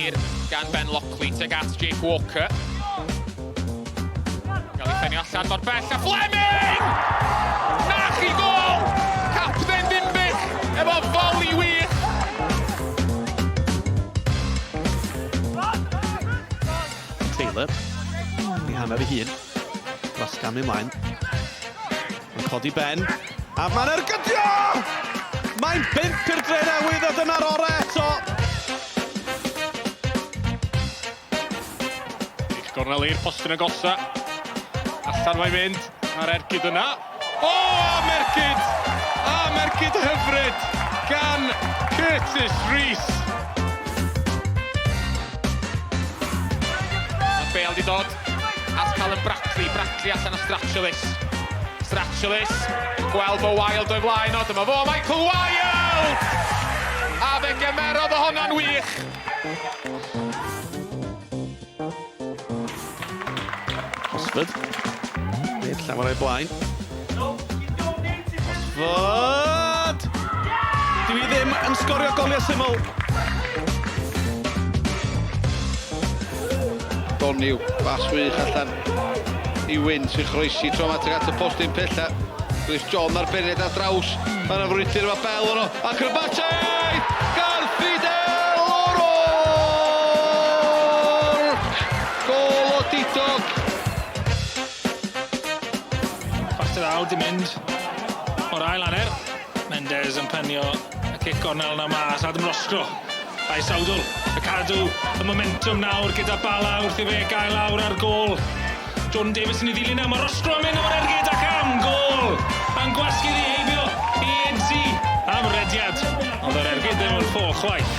hir gan Ben Lockley tuag at Jake Walker. Gael ei phenio allan mor bell a Fleming! Na chi gol! Capten Dinbych efo foli wych! Taylor, i hanner ei hun. Rasgam ymlaen. Mae'n codi ben. A mae'n ergydio! Mae'n bump i'r Drenewydd a dyna'r orau eto. Eich gornel i'r postyn agosa. Allan mae'n mynd. A'r ergyd yna. O, am ergyd! Am ergyd hyfryd gan Curtis Rees. Mae Bale di dod at Callum Brackley. Brackley allan o Stratulis. Stratulis, gweld fo Wild o'i flaen o. Dyma fo, Michael Wild! A fe gymerodd o honna'n wych. Hosford. Nid llawer o'i blaen. Hosford! Dwi ddim yn sgorio goliau syml. Doniw, bas wych allan i Wyn sy'n chroesi tro yma tuag at y postyn pella. Chris John ar beniad ar draws. Mae yna frwydr efo Bell yno. Acrobatiaeth gan Fidel O'Rourke! Gol o Didog. Chwarter awr di mynd o'r ail hanner. Mendes yn penio y cic gornel na mas. Adam Roscrow a'i sawdl y cadw y momentum nawr gyda Bala wrth i fe gael lawr ar gôl. Jordan Davies yn ei ddilyn nawr, mae Roscrow yn mynd am yr ergyd ac am gôl! Yn gwasgu ddi heibio i Idzi am rediad. Ond yr ergyd ddim yn ffo chwaith.